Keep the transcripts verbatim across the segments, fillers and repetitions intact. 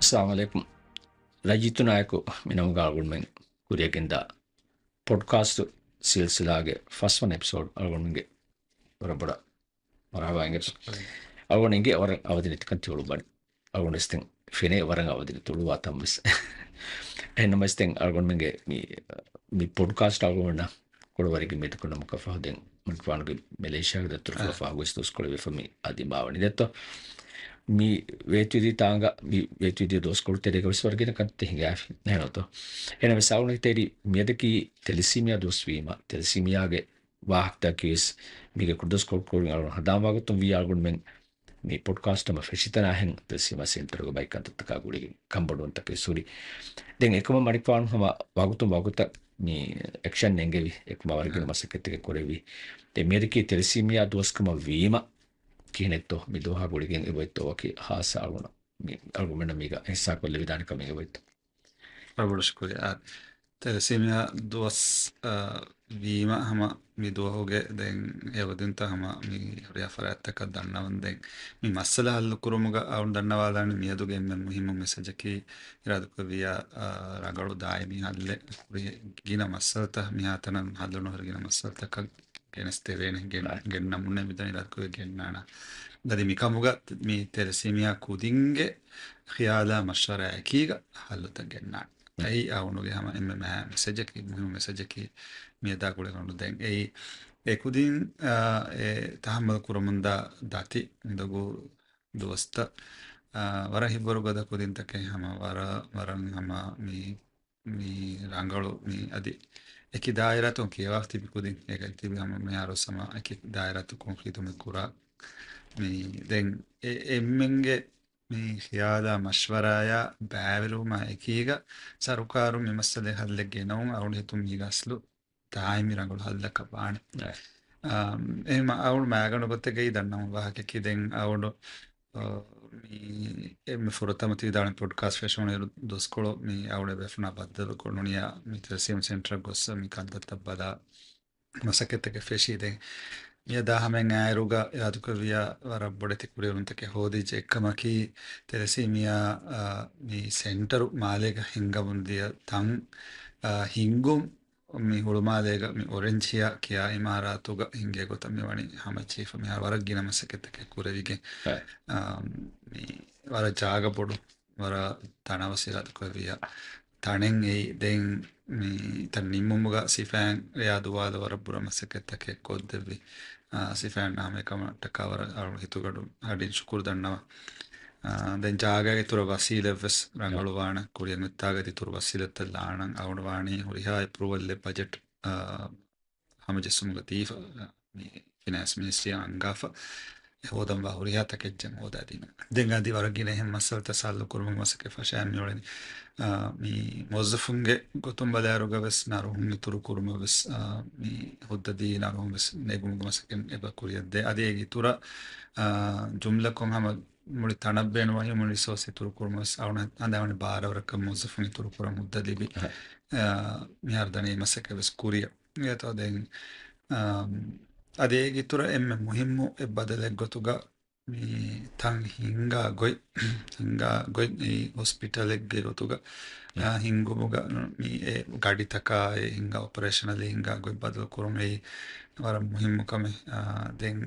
އައްސަލާމު ޢަލައިކުމް. ރައްޔިތުންނާއެކު މި ނަމުގަ އަޅުގަނޑުމެން ކުރިއަށްގެންދާ ޕޮޑްކާސްޓް ސިލްސިލާގެ ފަސްވަނަ އެޕިސޯޑް އަޅުގަނޑުމެންގެ ވަރަށް ބޮޑަށް މަރުޙަބާ އިނގޭތޯ. އަޅުގަނޑު އިނގޭ ވަރަށް އަވަދި ނެތިކަން ތި އުޅުއްވަނީ. އަޅުގަނޑު ވެސް ދެން ފެނޭ ވަރަށް އަވަދި ނެތި އުޅުއްވާ ތަން ވެސް. އެހެންނަމަވެސް ދެން އަޅުގަނޑުމެންގެ މި، މި ޕޮޑްކާސްޓް އަޅުގަނޑު ކުޅަވަރެއްގެ މިއަދު ކުރުމަކަށް ފަހު ދެން މަނިކުފާނުގެ މެލޭޝިޔާގެ ދަތުރުފުޅަށް ފަހު ވެސް ދުވަސްކޮޅެއް ވެފަ މި އަދި މާވަނީ ދެއްތޯ. މި ވޭތުވެދިޔަ ތާނގަ، މި ވޭތުވެދިޔަ ދުވަސްކޮޅު ތެރޭގަ ވެސް ވަރަށް ގިނަ ކަންތައް ހިނގާފި ނޭނގޭތޯ. އެހެންނަމަވެސް އަޅުގަނޑު ތެރި މިއަދަކީ ތެލެސީމިއާ ދުވަސް ވީމަ، ތެލެސީމިއާގެ ވާހަކަތަކީ ވެސް މީގެ ކުޑަދުވަސްކޮޅު ކުރިން އަޅުގަނޑު ހަނދާން ވާގޮތުން ވީ އަޅުގަނޑުމެން މި ޕޮޑްކާސްޓް ހަމަ ފެށި ތަނާހެން ތެލެސީމިއާ ސެންޓަރުގެ ބައި ކަންތައްތަކާ ގުޅިގެން ކަންބޮޑުވުންތަކެއް ހުރި. ދެން އެކަމަށް މަނިކުފާނު ހަމަ ވަގުތުން ވަގުތަށް މި އެކްޝަން ނެންގެވި، އެކަމަށް ވަރަށް ގިނަ މަސައްކަތްތަކެއް ކުރެއްވި. ދެން މިއަދަކީ ތެލެސީމިއާ ދުވަސްކަމަށް ވީމަ ކިހިނެއްތޯ މި ދުވަހާ ގުޅިގެން އެބައޮތްތޯ ވަކި ހާއްސަ އަޅުގަނޑު މި އަޅުގަނޑުމެންނަށް މީގަ އިހްސާސްކޮށްލެވިދާނެ ކަމެއް އެބައޮތްތޯ. ވަރަށް ބޮޑަށް ޝުކުރިއްޔާ. ތެލެސީމިއާ ދުވަސް، އާ، ވީމަ ހަމަ މި ދުވަހުގެ ދެން އެ އަވަދިންތައް ހަމަ މި ހުރިހާ ފަރާތްތަކަށް ދަންނަވަން ދެން މި މައްސަލަ ހައްލު ކުރުމުގަ އަޅުގަނޑު ދަންނަވާލާނީ މިއަދުގެ އެންމެ މުހިއްމު މެސެޖަކީ އިރާދަކުރެއްވިއްޔާ، އާ، ރަނގަޅު ދާއިމީ ހައްލެއް ހުރި ގިނަ މައްސަލަތައް މިހާތަނަށް ހައްލު ނުހުރި ގިނަ މައްސަލަތަކަށް ގެނެސްދެވޭނެ، ގެން-، ގެންނަމުންނެ މިދަނީ އިރާދަކުރެއްވިއްޔާ ގެންނާނަ. އަދި މިކަމުގަ މި ތެލެސީމިއާ ކުދިންގެ ޚިޔާލާ މަޝްވަރާ އެކީގަ ހައްލުތައް ގެންނާނެ. އެއީ އަޅުގަނޑުގެ ހަމަ އެންމެ މާ މެސެޖަކީ، މުހިއްމު މެސެޖަކީ މިއަދާ ގުޅިގަނޑު ދެން. އެއީ އެ ކުދިން، އާ، އެ ތަހައްމަލް ކުރަމުންދާ ދަތި އިނދަގޫ ދުވަސްތައް، އާ، ވަރަށް ހިތްވަރު ގަދަ ކުދިންތަކެއް ހަމަ ވަރަށް، ވަރަށް ހަމަ މި، މި ރަނގަޅު މި އަދި އެކި ދާއިރާތަކުން ކިޔަވާފަ ތިބި ކުދިން އޭގަ ތިބި ހަމަ މިހާރު ހަމަ އެކި ދާއިރާތަކުން ޚިދުމަތް ކުރާ. މި ދެން އެ-، އެންމެންގެ މި ޚިޔާލާ މަޝްވަރާޔާ ބައިވެރިވުމާ އެކީގަ ސަރުކާރުން މި މައްސަލައިގެ ހައްލެއް ގެނައުން އަޅުގަނޑު ހިތުން މީގަ އަސްލު ދާއިމީ ރަނގަޅު ހައްލަކަށް ވާނެ. އާ، އެހެން އަޅުގަނޑު މައިގަނޑު ގޮތެއްގައި ދަންނަވަން ވާހަކައަކީ ދެން އަޅުގަނޑު، އާ، މި އެންމެ ފުރަތަމަ ތި ވިދާޅުވި ޕޮޑްކާސްޓް ފެށުނު އިރު ދުވަސްކޮޅު މި އަޅުގަނޑު ބޭފުޅުންނާ ބައްދަލުކޮށް ނޫނިއްޔާ މި ތެލެސީމިއާ ސެންޓަރަށް ގޮސް މި ކަންތައްތައް ބަލާ މަސައްކަތްތަކެއް ފެށީ. ދެން މިއަދާ ހަމައިން އާއިރުގަ އިރާދަކުރެއްވިއްޔާ ވަރަށް ބޮޑެތި ކުރިއެރުންތަކެއް ހޯދިއްޖެ. އެއްކަމަކީ ތެލެސީމިއާ، އާ، މި ސެންޓަރު މާލޭގަ ހިންގަމުން ދިޔަ ތަން، އާ، ހިންގުން މި ހުޅުމާލޭގަ މި އޮރެންޖް ހިޔާ ކިޔާ އިމާރާތުގަ ހިނގޭ ގޮތަށް މި ވަނީ ހަމަޖެހިފަ. މިހާރު ވަރަށް ގިނަ މަސައްކަތްތަކެއް ކުރެވިގެން، އާ، މި ވަރަށް ޖާގަ ބޮޑު، ވަރަށް ތަނަވަސް އިރާދަކުރެއްވިއްޔާ ތަނެއް އެއީ. ދެން މި ތަން ނިންމުމުގަ ސިފައިން ރެޔާ ދުވާލު ވަރަށް ބުރަ މަސައްކަތްތަކެއް ކޮށްދެއްވި. އާ، ސިފައިންނާ ހަމައެކަމަށްޓަކާ ވަރަށް އަޅުގަނޑު ހިތުގަޑު އަޑިން ޝުކުރު ދަންނަވަން. އާ، ދެން ޖާގައިގެ އިތުރަށް ވަސީލަތްވެސް ރަނގަޅުވާނެ، ކުރިއަށް އޮތްތާގައި އިތުރު ވަސީލަތްތައް ލާނަން. އަޅުގަނޑު ވާނީ ހުރިހާ އެޕްރޫވަލްއެއް ބަޖެޓް، އާ، ހަމަޖެއްސުމުގަ ދީފަ، މި ފިނޭންސް މިނިސްޓްރީއަށް އަންގާފަ، އެ ހޯދަންވާ ހުރިހާ ތަކެއްޗެއް ހޯދާދިނުން. ދެން އަދި ވަރަށް ގިނަ އެހެން މައްސަލަތައް ސައްލު ކުރުމުގެ މަސައްކަތް ފަށާ މިއުޅެނީ. އާ، މި މުވައްޒަފުންގެ ގޮތުން ބަލާއިރުގަ ވެސް ނަރުހުން އިތުރު ކުރުމަށް ވެސް، އާ، މި ހުއްދަ ދީ ނަރުހުން ވެސް ނެގުމުގެ މަސައްކަތް އެބަ ކުރިއަށް ދޭ. އަދި އޭގެ އިތުރަށް، އާ، ޖުމްލަކޮށް ހަމަ މުޅި ތަނަށް ބޭނުންވާ ހިއުމަން ރިސޯސް އިތުރު ކުރުމަށް ވެސް އަޅުގަނޑު ހަނދާންވަނީ ބާރަ ވަރަކަށް މުވައްޒަފުން އިތުރު ކުރަން ހުއްދަ ލިބި، އަ، މިހާރު ދަނީ މަސައްކަތް ވެސް ކުރިއަށް. އިނގޭތޯ ދެން، އާ، އަދި އޭގެ އިތުރަށް އެންމެ މުހިއްމު އެއް ބަދަލެއް ގޮތުގަ މި ތަން ހިންގާ ގޮތް، ހިންގާ ގޮތް އެއީ ހޮސްޕިޓަލެއްގެ ގޮތުގަ، އާ، ހިންގުމުގަ މި އެ ގަޑިތަކާ އެ ހިންގާ އޮޕަރޭޝަނަލީ ހިންގާ ގޮތް ބަދަލު ކުރުން އެއީ ވަރަށް މުހިއްމު ކަމެއް. އާ، ދެން،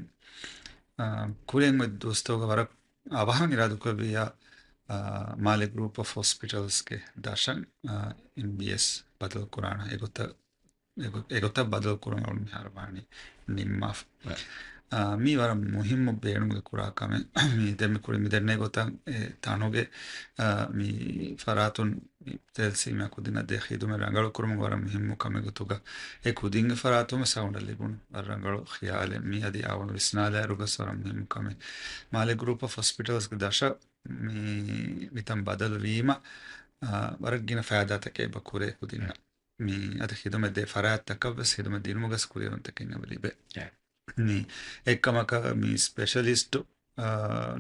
އާ، ކުރިން އޮތް ދުވަސްތަކުގަ ވަރަށް އަވަހަށް އިރާދަކުރެއްވިއްޔާ، އާ، މާލެ ގްރޫޕް އޮފް ހޮސްޕިޓަލްސްގެ ދަށަށް، އާ، އެމްބީއެސް ބަދަލު ކުރާނަ. އެގޮތަށް، އެގޮ-، އެގޮތަށް ބަދަލު ކުރުން އަޅުގަނޑު މިހާރު ވާނީ ނިންމާފަ. އާ، މީ ވަރަށް މުހިއްމު ބޭނުމުގެ ކުރާ ކަމެއް. މި ދެން މި ކުރި މި ދެންނެވި ގޮތަށް އެ ތަނުގެ، އާ، މި ފަރާތުން މި ތެލެސީމިއާ ކުދިންނަށް ދޭ ޚިދުމަތް ރަނގަޅު ކުރުމުގެ ވަރަށް މުހިއްމު ކަމެއް ގޮތުގަ އެ ކުދިންގެ ފަރާތުން ވެސް އަޅުގަނޑަށް ލިބުނު ވަރަށް ރަނގަޅު ޚިޔާލެއް. މި އަދި އަޅުގަނޑު ވިސްނާލާއިރުގަސް ވަރަށް މުހިއްމު ކަމެއް. މާލެ ގްރޫޕް އޮފް ހޮސްޕިޓަލްސްގެ ދަށަށް މި، މިތަން ބަދަލު ވީމަ، އާ، ވަރަށް ގިނަ ފައިދާތަކެއް އެބަ ކުރޭ ކުދިންނަށް. މި އަދި ޚިދުމަތް ދޭ ފަރާތްތަކަށް ވެސް ޚިދުމަތް ދިނުމުގަސް ކުރިއެރުންތަކެއް އެބަ ލިބޭ. މި އެއްކަމަކަށް މި ސްޕެޝަލިސްޓު، އާ،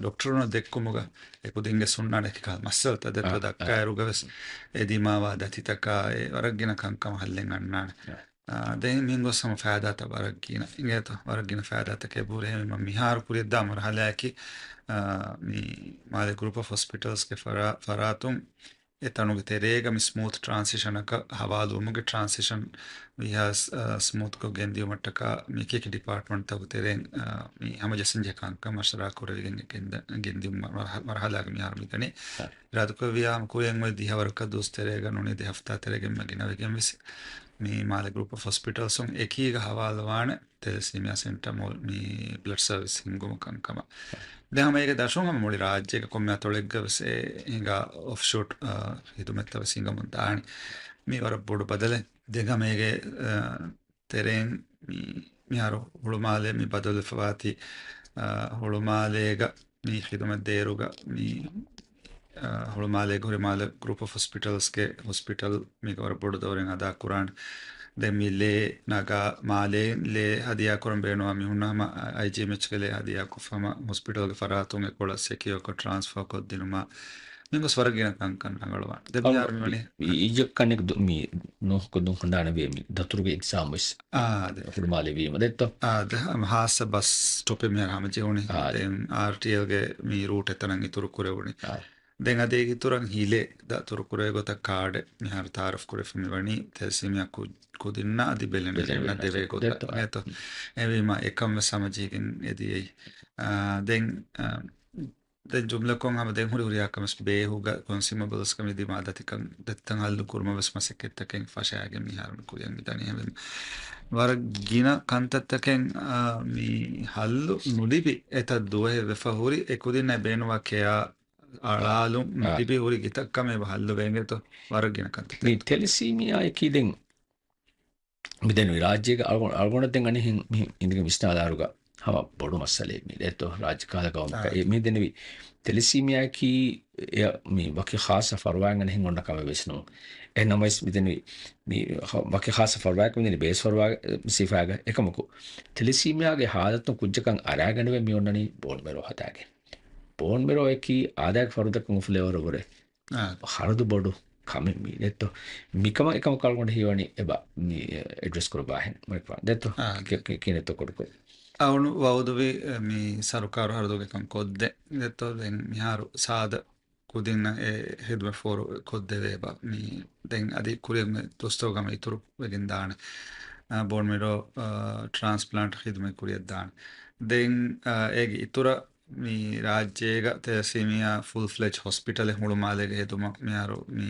ޑޮކްޓަރުންނަށް ދެއްކުމުގަ އެކުދިންގެ ސުންނާނެ އެކި ކަހަލަ މައްސަލަތައް ދެއްތޯ އާ، ދައްކާއިރުގަ ވެސް އެ ދިމާވާ ދަތިތަކާ އެ ވަރަށް ގިނަ ކަންކަމަށް ހައްލެއް އަންނާނެ. އާ. އާ، ދެން މިހެން ގޮސް ހަމަ ފައިދާތައް ވަރަށް ގިނަ އިނގޭތޯ، ވަރަށް ގިނަ ފައިދާތަކެއް އެބަހުރި. އެހެންވީމަ މިހާރު ކުރިއަށްދާ މަރުހަލާއަކީ، އާ، މި މާލެ ގްރޫޕް އޮފް ހޮސްޕިޓަލްސްގެ ފަރާ-، ފަރާތުން އެ ތަނުގެ ތެރޭގަ މި ސްމޫތް ޓްރާންސިޝަނަކަށް ހަވާލުވުމުގެ ޓްރާންސިޝަން ވީހާ، އާ، ސްމޫތްކޮށް ގެންދިޔުމަށްޓަކާ މި އެކި ޑިޕާޓްމަންޓްތަކުގެ ތެރެއިން، އާ، މި ހަމަޖެއްސަންޖެހޭ ކަންކަން މަޝްވަރާ ކުރެވިގެން ގެންދަ-، ގެންދިޔުމަށް މަރުހަ-، މަރުހަލާގެ މިހާރު މިދަނީ. އިރާދަކުރެއްވިޔާ ހަމަ ކުރިއަށް އޮތް ދިހަވަރަކަށް ދުވަސް ތެރޭގަ ނޫނީ ދެ ހަފްތާ ތެރޭގެން މަ ގިނަވެގެން ވެސް މި މާލެ ގްރޫޕް އޮފް ހޮސްޕިޓަލްސުން އެކީގަ ހަވާލުވާނެ ތެލެސީމިއާ ސެންޓަރ މު-، މި ބްލަޑް ސަރވިސް ހިންގުމަށް ކަންކަމަށް. ދެން ހަމަ އޭގެ ދަށުން ހަމަ މުޅި ރާއްޖޭގަ ކޮންމެ އަތޮޅެއްގަ ވެސް އެ ހިނގާ އޮފްޝޫޓް، އާ، ހިދުމަތްތައް ވެސް ހިނގަމުން ދާނެ. މި ވަރަށް ބޮޑު ބަދަލެއް. ދެން ހަމަ އޭގެ، އާ، ތެރެއިން މި-، މިހާރު ހުޅުމާލޭ މި ބަދަލުވެފަވާތީ، އާ، ހުޅުމާލޭގަ މި ޚިދުމަތް ދޭއިރުގަ މި، އާ، ހުޅުމާލޭގަ ހުރި މާލެ ގްރޫޕް އޮފް ހޮސްޕިޓަލްސްގެ ހޮސްޕިޓަލް މީގަ ވަރަށް ބޮޑު ދައުރެއް އަދާ ކުރާނެ. ދެން މި ލޭ ނަގާ، މާލޭ ލޭ ހަދިޔާ ކުރަން ބޭނުންވާ މީހުންނަށް ހަމަ އައިޖީއެމްއެޗްގެ ލޭ ހަދިޔާކޮށްފަ ހަމަ ހޮސްޕިޓަލްގެ ފަރާތުން އެކޮޅަށް ސެކިއޯކޮށް ޓްރާންސްފާކޮށްދިނުމަށް މި ގޮސް ވަރަށް ގިނަ ކަންކަން ރަނގަޅުވާނެ. ދެން މިހާރު މިވަނީ އިއްޔެ ކަންނެ މި ނޫހަކު ދުން ހަނދާނެވޭ މި ދަތުރުގެ އެގްޒާމް ވެސް އާ، ދެ. ހުޅުމާލެ ވީމަ ދެއްތޯ؟ އާ، ދެ ހަމަ ހާއްސަ ބަސް ސްޓޮޕެއް މިހާރު ހަމަޖެހުނީ. އާ، ދެ. ދެން އާރްޓީއެލްގެ މި ރޫޓް އެތަނަށް އިތުރު ކުރެވުނީ. އާ. ދެން އަދި އިތުރަށް ހިލޭ ދަތުރު ކުރެވޭ ގޮތަށް ކާޑެއް މިހާރު ތައާރަފް ކުރެފަ މިވަނީ ތެލެސީމިއާ ކު-، ކުދިންނަށް އަދި ބެލެނިވެރިންނަށް ދެވޭ ގޮތަށް ދެއްތޯ؟ ދެއްތޯ؟ އެހެންވީމަ އެކަން ވެސް ހަމަޖެހިގެން އެދިޔައީ. އާ، ދެން، އާ، ދެން ޖުމްލަކޮށް ހަމަ ދެން ހުރި ހުރިހާ ކަމެއް ބޭހުގަ ކޮންސިއުމަބަލްސްގަ މި ދިމާ ދަތިކަން ދަތިތައް ހައްލު ކުރުމަށް ވެސް މަސައްކަތްތަކެއް ފަށައިގެން މިހާރު ކުރިއަށް މިދަނީ. ހަމަ ވަރަށް ގިނަ ކަންތައްތަކެއް، އާ، މި ހައްލު ނުލިބި އެތައް ދުވަހެއް ވެފަ ހުރި އެ ކުދިންނަށް ބޭނުންވާ ކެއާ އަޅާލުން އާ. ނުލިބި ހުރި ގިތައް ކަމެއް އެބަ ހައްލުވެގެން ދޯ ވަރަށް ގިނަ ކަންތައްތަކެއް. މި ތެލެސީމިއާއަކީ ދެން މިދެން މި ރާއްޖޭގަ އަޅުގަނޑު، އަޅުގަނޑަށް ދެން އަނެއްހެން މި އިނދެގެން ވިސްނާލާއިރުގަ ހަމަ ބޮޑު މައްސަލައެއް މި ދެއްތޯ ރާއްޖެ ކަހަލަ ގައުމަކަށް. އާ. އެ މި ދެން މި ތެލެސީމިއާއަކީ އެ މި ވަކި ޚާއްޞަ ފަރުވާއެއް އަނެއްހެން އޮންނަ ކަމެއް ވެސް ނޫން. އެހެން ނަމަވެސް މި ދެން މި، މި ވަކި ޚާއްޞަ ފަރުވާއަކަށް މި ދެން ބޭސް ފަރުވާ ސިފައިގަ އެކަމަކު ތެލެސީމިއާގެ ހާލަތުން ކުއްޖަކަށް އަރާގަނެވެ މި އޮންނަނީ ބޯން މެރޯ ހަދާގެން. ބޯން މެރޯއަކީ އާދައިގެ ފަރުދަކުން އުފުލޭ ވަރަށްވުރެ އާ. ހަރަދު ބޮޑު ކަމެއް މީ ދެއްތޯ. މިކަމަށް އެކަމަކު އަޅުގަނޑަށް ހީވަނީ އެބަ މި އެޑްރެސް ކުރައްވާހެން މައިކްފާން ދެއްތޯ. އާ. ކި-، ކި-، ކިނެތޯ ކޮޑުކޮށް. އަޅުގަނޑު ވައުދުވި މި ސަރުކާރު ހަރަދުގެ ކަން ކޮށްދޭ ދެއްތޯ. ދެން މިހާރު ސާދަ ކުދިންނަށް އެ ހިދުމަތް ފޯރު ކޮށްދެވޭ އެބަ. މި ދެން އަދި ކުރިއަށް މި ދުވަސްތަކުގަ ހަމަ އިތުރު ވެގެން ދާނެ. އާ، ބޯން މެރޯ، އާ، ޓްރާންސްޕްލާންޓް ހިދުމަތް ކުރިއަށް ދާނެ. ދެން، އާ، އޭގެ އިތުރަށް މި ރާއްޖޭގަ ތެލެސީމިއާ ފުލް ފްލެޖް ހޮސްޕިޓަލެއް ހުޅުމާލޭގަ ހެދުމަށް މިހާރު މި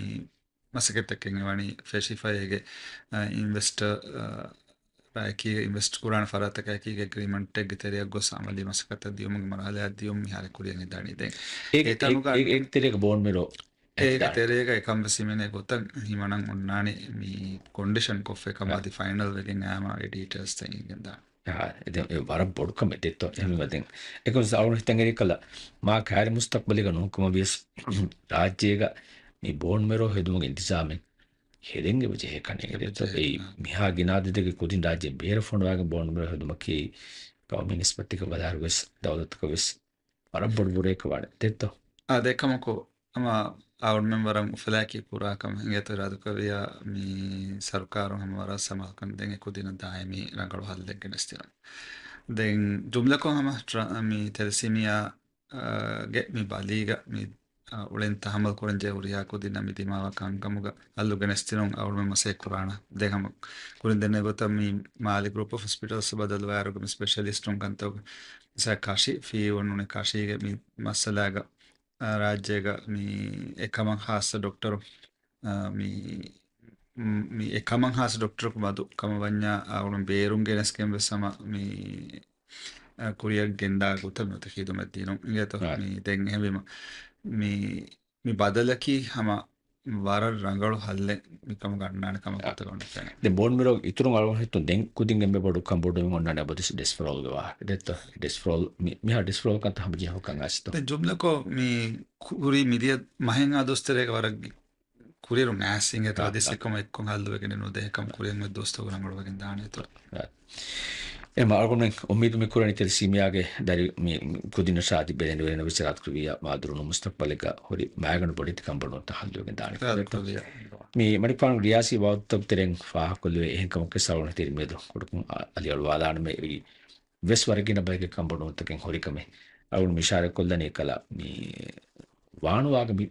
މަސައްކަތްތަކެއް ވަނީ ފެށިފައޭގެ، އާ، އިންވެސްޓަރ، އާ، އެކީގަ އިންވެސްޓް ކުރާނެ ފަރާތަކާ އެކީގަ އެގްރީމަންޓެއްގެ ތެރެއަށް ގޮސް އަމަލީ މަސައްކަތަށް ދިޔުމުގެ މަރުހަލާއަށް ދިޔުން މިހާރު ކުރިއަށް އެދާނީ. ދެން އެ ތަނުގަ އެ، އެ، އެ ތެރޭގަ ބޯން މެރޯ އޭގެ ތެރޭގަ އެކަން ވެސް ހިމެނޭ ގޮތަށް ހިމަނަން އޮންނާނެ މި ކޮންޑިޝަން ކޮށްފައި ކަމަށް އަދި ފައިނަލް ވެގެން އާމާ އެ ޑީޓެއިލްސް ތައް އިނގެން ދާނެ. އާ، އެ ވަރަށް ބޮޑު ކަމެއް ދެއްތޯ. އެހެންވީމަ ދެން އެކަމަކު އަޅުގަނޑު ހިތަށް އެރި ކަލަ މާ ކައިރި މުސްތަޤްބަލީގަ ނޫންކަމަށް ވިޔަސް ރާއްޖޭގަ މި ބޯން މެރޯ ހެދުމުގެ އިންތިޒާމެއް ހެދެން އެބަ ޖެހޭ ކަންނޭނގެ ދެއްތޯ. އެއީ މިހާ ގިނަ އަދަދެއްގެ ކުދިން ރާއްޖެ ބޭރަށް ފޮނުވާގެން ބޯން މެރޯ ހެދުމަކީ ގައުމީ ނިސްބަތެއްގަ ބަލާއިރު ވެސް ދައުލަތަކަށް ވެސް ވަރަށް ބޮޑު ބުރައެއް ވާނެ ދެއްތޯ. އާ، ދެ ކަމަކު ހަމަ އަޅުގަނޑުމެން ވަރަށް އުފަލާއެކީ ކުރާ ކަމެއް އިނގޭތޯ އިރާދަކުރެއްވިޔާ މި ސަރުކާރުން ހަމަ ވަރަށް ސަމާލުކަން ދެން އެ ކުދިންނަށް ދާއިމީ ރަނގަޅު ހައްލެއް ގެނެސްދިނުން. ދެން ޖުމްލަކޮށް ހަމަ ޓްރާ-، މި ތެލެސީމިއާ، އާ، ގެ މި ބަލީގަ މި، އާ، އުޅެން ތަހައްމަލް ކުރަންޖެހޭ ހުރިހާ ކުދިންނަށް މި ދިމާވާ ކަންކަމުގަ ހައްލު ގެނެސްދިނުން އަޅުގަނޑުމެން މަސައްކަތް ކުރާނަ. ދެން ހަމަ ކުރިން ދެންނެވި ގޮތަށް މި މާލެ ގްރޫޕް އޮފް ހޮސްޕިޓަލްސް ބަދަލުވާއިރުގަ މި ސްޕެޝަލިސްޓުން ކަންތައް މިސާ ކަށި ފީ އޮންނުނެ ކަށީގެ މި މައްސަލާގަ އާ، ރާއްޖޭގަ މި އެކަމަށް ހާއްސަ ޑޮކްޓަރު، އާ، މި، މި އެކަމަށް ހާއްސަ ޑޮކްޓަރަކު މަދު ކަމަށް ވަންޏާ، އާ، އަޅުގަނޑު ބޭރުން ގެނެސްގެން ވެސް ހަމަ މި، އާ، ކުރިއަށް ގެންދާ ގޮތަށް މި އޮތީ ޚިދުމަތް ދިނުން އިނގޭތޯ. އާ. މި ދެން އެހެންވީމަ، މި، މި ބަދަލަކީ ހަމަ ވަރަށް ރަނގަޅު ހައްލެއް މިކަމުގަ އަންނާނެ ކަމަށް އާ. ގޮތަކަށް އޮންނަ ފެނެ. ދެން ބޯން މެރޯ އިތުރުން އަޅުގަނޑު ހިތުން ދެން ކުދިން އެންމެ ބޮޑު ކަން ބޮޑުވެގެން އޮންނާނެ އަބަދުވެސް ޑެސްފަރޯލްގެ ވާހަކަ. ދެއްތޯ؟ ޑެސްފަރޯލް މި، މިހާ ޑެސްފަރޯލް ކަންތައް ހަމަޖެހި ކަން އައިސްތޯ؟ ދެން ޖުމްލަކޮށް މި ކުރީ މިދިޔަ މަހެއްހާ ދުވަސްތެރޭގަ ވަރަށް ކުރިއިރު މާސް އިނގޭތޯ އާ، އަދި އާ. އެކަމަށް އެއްކޮށް ހައްލުވެގެނެއް ނުދޭ އެކަމަށް ކުރިއަށް މި ދުވަސްތަކުގަ ރަނގަޅުވެގެން ދާނެތޯ. އާ. އެ މާގުން އުއްމީދު މި ކުރަނީ ތެލެސީމިއާގެ ދަރި މި ކުދިންނަށާ އަދި ބެލެނިވެރިންނަށް ވެސް އިރާދަކުރެއްވިއްޔާ މާ ދުރުނު މުސްތަޤްބަލެއްގަ ހުރި މައިގަނޑު ބޮޑެތި ކަންބޮޑުވުންތައް ހައްލުވެގެން ދާނެ. މި މަނިކުފާނު ރިޔާސީ ވާހަކަތައް ތެރެއިން ފާހަގަކޮށްލެވޭ އެހެން ކަމަކަށް އަޅުގަނޑު ތިރިމޭދު ކުޑަކޮށް އަލިއަޅުވާލާނަމޭ. ވެސް ވަރަށް ގިނަ ބަޔެއްގެ ކަންބޮޑުވުންތަކެއް ހުރިކަމެއް އަޅުގަނޑު މި އިޝާރާތްކޮށްލަނީ ކަލާ މި ވާނުވާގަ މި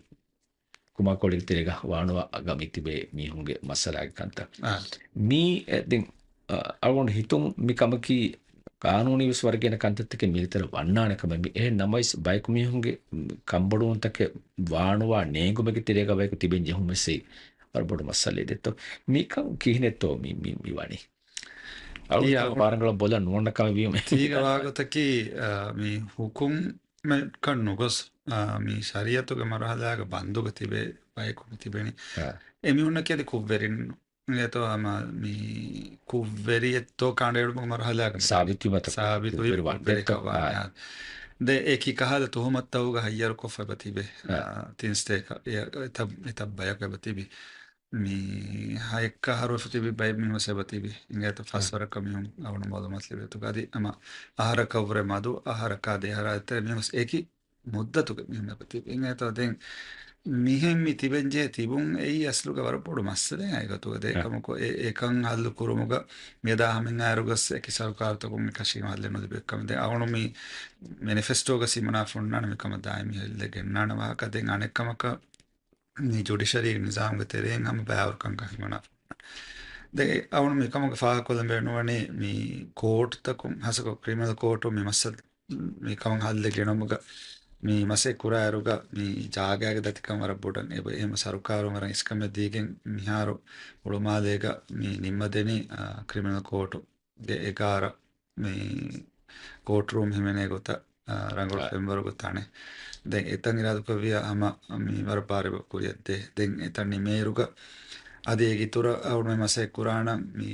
ކުމާކޯޅިގެ ތެރޭގަ ވާނުވާގަ މި ތިބޭ މީހުންގެ މައްސަލާގެ ކަންތައް. އާ. މީ، އެ، ދެން، އަ، އަޅުގަނޑު ހިތުން މި ކަމަކީ ޤާނޫނީ ވެސް ވަރަށް ގިނަ ކަންތައްތަކެއް މީގެ ތެރޭ ވަންނާނެ ކަމެއް. މި އެހެން ނަމަވެސް ބަޔަކު މީހުންގެ، މް، ކަންބޮޑުވުންތަކެއް ވާނުވާ ނޭނގުމެއްގެ ތެރޭގަ ބަޔަކު ތިބެން ޖެހުމެއްސެއް ވަރަށް ބޮޑު މައްސަލައެއް ދެއްތޯ. މިކަން ކިހިނެއްތޯ މި، މި، މި ވަނީ؟ އަޅުގަނޑު ތަން ވާރަނގަޅަށް ބޮލަށް ނުވަންނަ ކަމެއް ވީމަ. ތީގަ ވާގޮތަކީ، އާ، މި ހުކުމް މެއްކަން ނުގޮސް، އާ، މި ޝަރީއަތުގެ މަރުހަލާގަ ބަންދުގަ ތިބޭ ބަޔަކު ތިބެނީ. އާ. އެމީހުންނަކީ އަދި ކުށްވެރިން އިނގޭތޯ ހަމަ މި ކުށްވެރިއެއްތޯ ކަނޑައެޅުމުގެ މަރުހަލާގަ ސާބިތުވީމަތަ ސާބިތުވީ ކުށްވެރި ވާން ކުށްވެރިކަން ދެއްތޯ. ވާނެ. އާ. ދެ އެކި ކަހަލަ ތުހުމަތްތަކުގަ ހައްޔަރުކޮށްފަ އެބަ ތިބެ. އާ. އާ، ތިން ސްޓޭކަށް އެ، އެތައް، އެތައް ބަޔަކު އެބަ ތިބި. މި ހައެއްކަ އަހަރު ވެފަ ތިބި ބައެއް މީހުން ވެސް އެބަ ތިބި. އިނގޭތޯ ފަސް އަ. ވަރަކަށް މީހުން އަޅުގަނޑު މައުލޫމާތު ލިބޭތޯ. އަދި ހަމަ އަހަރަކަށްވުރެ މަދު އަހަރަކާ ދެ އަހަރާ ދެތެރެ މީހުން ވެސް އެކި މުއްދަތުގެ މީހުން އެބަ ތިބި. އިނގޭތޯ ދެން މިހެން މި ތިބެން ޖެހޭ ތިބުން އެއީ އަސްލުގަ ވަރަށް ބޮޑު މައްސަލައެއް ހަގީގަތުގަ. ދެ އަ. އެކަމަކު އެ، އެކަން ހައްލު ކުރުމުގަ މިއަދާ ހަމައިން އައިރުގަސް އެކި ސަރުކާރުތަކުން އެކަށީގެން ހައްލެއް ނުލިބި ކަމެއް. ދެން އަޅުގަނޑު މި މެނިފެސްޓޯގަ ހިމަނާފަ އޮންނާނެ މިކަމަށް ދާއިމީ ހެއްލެއް ގެންނާނެ ވާހަކަ. ދެން އަނެއްކަމަކަށް މި ޖުޑިޝަރީ ނިޒާމްގެ ތެރެއިން ހަމަ ބައިވަރުކަން ހިމަނާފަ. ދެން އަޅުގަނޑު މިކަމުގެ ފާހަގަކޮށްލަން ބޭނުންވަނީ މި ކޯޓްތަކުން ހަސަކޮށް ކްރިމިނަލް ކޯޓު މި މައްސަލަ، މި ކަމަށް ހައްލެއް ގެނައުމުގަ މި މަސައްކަތް ކުރާއިރުގަ މި ޖާގާގެ ދަތިކަން ވަރަށް ބޮޑަށް އެބަ، އެހެން ސަރުކާރުން ވަރަށް އިސްކަމެއް ދީގެން މިހާރު ހުޅުމާލޭގަ މި ނިންމަދެނީ، އާ، ކްރިމިނަލް ކޯޓުގެ އެގާރަ މި ކޯޓްރޫމް ހިމެނޭ ގޮތަށް، އާ، ރަނގަޅު އާ. ފެންވަރުގަ ތަނެއް. ދެން އެތަން އިރާދަކުރެއްވިޔާ ހަމަ މި ވަރަށް ބާރު ކުރިއަށްދޭ. ދެން އެތަން ނިމޭއިރުގަ އަދި އޭގެ އިތުރަށް އަޅުގަނޑު މަސައްކަތް ކުރާނަން މި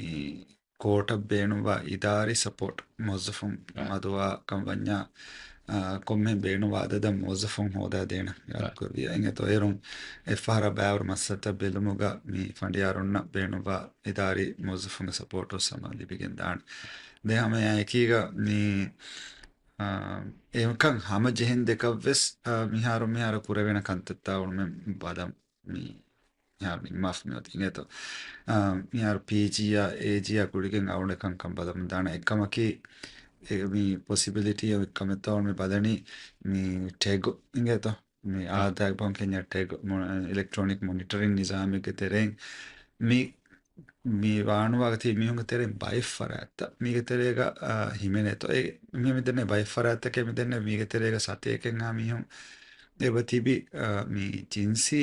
ކޯޓަށް ބޭނުންވާ އިދާރީ ސަޕޯޓް މުވައްޒަފުން އާ. މަދުވާ ކަން ވަންޏާ، އާ، ކޮންމެހެން ބޭނުންވާ އަދަދަށް މުވައްޒަފުން ހޯދާދޭނަން އާ. އިރާދަކުރެއްވިޔާ. އިނގޭތޯ އޭރުން އެއްފަހަރާ ބައިވަރު މައްސަލަތައް ބެލުމުގަ މި ފަނޑިޔާރުންނަށް ބޭނުންވާ އިދާރީ މުވައްޒަފުންގެ ސަޕޯޓު ހަމަ ލިބިގެން ދާނެ. ދެން ހަމަ އެއާ އެކީގަ މި، އާ، އެކަން ހަމަ ޖެހެން ދެކަށްވެސް، އާ، މިހާރު މިހާރު ކުރެވޭނެ ކަންތައްތައް އަޅުމެން ބަލަން މި، މިހާރު ނިންމާފަ މިއޮތީ އިނގޭތޯ. އާ، މިހާރު ޕީޖީއާ، އޭޖީއާ ގުޅިގެން އަޅުގަނޑު އެކަންކަން ބަލަމުން ދާނެ. އެއްކަމަކީ، އެ، މި ޕޮސިބިލިޓީ އޮތް ކަމެއްތޯ މި ބަލަނީ މި ޓެގު އިނގޭތޯ. މި އާ. އާދައިގެ ބަހުން ކެންޏާ ޓެގް މޮ-، އިލެކްޓްރޯނިކް މޮނިޓަރިން ނިޒާމެއްގެ ތެރެއިން މި، މި ވާނުވާގަ ތިބި މީހުންގެ ތެރެއިން ބައެއް ފަރާތްތައް މީގެ ތެރޭގަ، އާ، ހިމެނޭތޯ. އެ، މި މިދެންނެ ބައެއް ފަރާތްތަކެއް މިދެންނެ މީގެ ތެރޭގަ ސަތޭކައެއްހާ މީހުން އެބަ ތިބި، އާ، މި ޖިންސީ،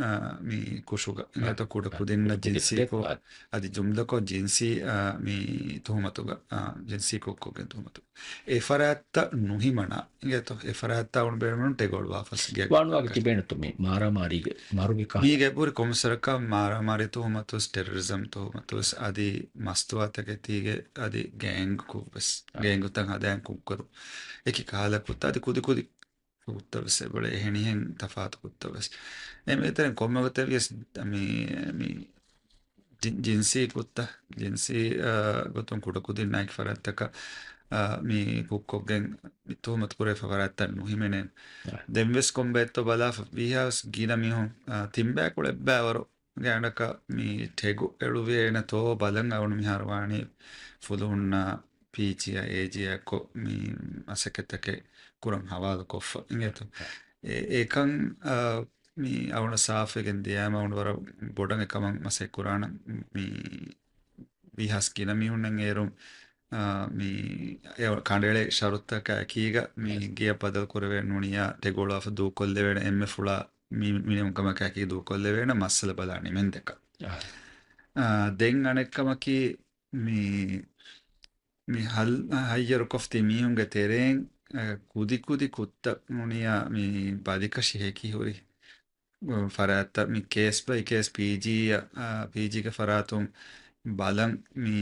އާ، މި ކުށުގަ. އާ. އިނގޭތޯ ކުޑަ ކުދިންނަށް ޖިންސީ ކު-، އަދި ޖުމްލަކޮށް ޖިންސީ، އާ، މި ތުހުމަތުގަ، އާ، ޖިންސީ ކުށްކޮށްގެން ތުހުމަތު. އެ ފަރާތްތައް ނުހިމަނާ. އިނގޭތޯ؟ އެ ފަރާތްތައް އަޅުގަނޑު ބޭނުމެއް ނޫން ޓެގޯޅުވާފަސް ގެ-، ވާނުވާގެ ތިބޭނެތޯ މި މާރާމާރީގެ މަރުގެ ކަހަލަ. މީގެ އެބަހުރި ކޮންމެސްވަރަކަށް މާރާމާރީ ތުހުމަތުވެސް، ޓެރަރިޒަމް ތުހުމަތުވެސް، އަދި މަސްތުވާތަކެތީގެ އަދި ގޭންގް ކުށްވެސް. އާ. ގޭންގްތައް ހަދާން ކުށްކުރު. އެކި ކަހަލަ ކުށްތައް އަދި ކުދި ކުދި ކުށްތައްވެސް އެބައޮތް އެހެނިހެން ތަފާތު ކުށްތައްވެސް. އެ މިތެރެން ކޮންމެ ގޮތެއްވިޔަސް މި، މި ޖި-، ޖިންސީ ކުށްތައް، ޖިންސީ، އާ، ގޮތުން ކުޑަކުދިންނާއި އެކި ފަރާތްތަކަށް، އާ، މި ކުށްކޮށްގެން މި ތުހުމަތު ކުރެވިފަ ފަރާތްތައް ނުހިމެނޭ. އާ. ދެންވެސް ކޮންބައެއްތޯ ބަލާފަ ވީހާވެސް ގިނަ މީހުން، އާ، ތިން ބަޔަކު އެއްބައިވަރު ގާތްގަނޑަކަށް މި ޓެގު އެޅުވޭނެތޯ ބަލަން އަޅުގަނޑު މިހާރު ވާނީ ފުލުހުންނާ ޕީޖީއާ އޭޖީއާ އެއްކޮށް މި މަސައްކަތްތަކެއް ކުރަން ހަވާލުކޮށްފަ އިނގޭތޯ. އެ-، އެކަން، އާ، މި އަޅުގަނޑަށް ސާފުވެގެން ދިޔައިމަ އަޅުގަނޑު ވަރަށް ބޮޑަށް އެކަމަށް މަސައްކަތް ކުރާނަން. މި ވީހާވެސް ގިނަ މީހުންނަށް އޭރުން، އާ، މި އެ ކަނޑައެޅޭ ޝަރުތަކާ އެކީގަ މި ގެޔަށް ބަދަލު ކުރެވޭނެ ނޫނިއްޔާ ޓެގޯޅުވާފަ ދޫކޮށްލެވޭނެ އެންމެ ފުޅާ މި-، މިނިވަންކަމަކާއެކީ ދޫކޮށްލެވޭނެ މައްސަލަ ބަލާ ނިމެންދެކަށް. އާ. އާ، ދެން އަނެއްކަމަކީ މި، މި ހަލް-، ހައްޔަރުކޮށްފަ ތިބި މީހުންގެ ތެރެއިން، އާ، ކުދިކުދި ކުށްތައް ނޫނިއްޔާ މި ބަލިކަށި ހެކި ހުރި، އާ، ފަރާތްތައް މި ކޭސް ބައި ކޭސް ޕީޖީއަށް، އާ، ޕީޖީގެ ފަރާތުން ބަލަން މި،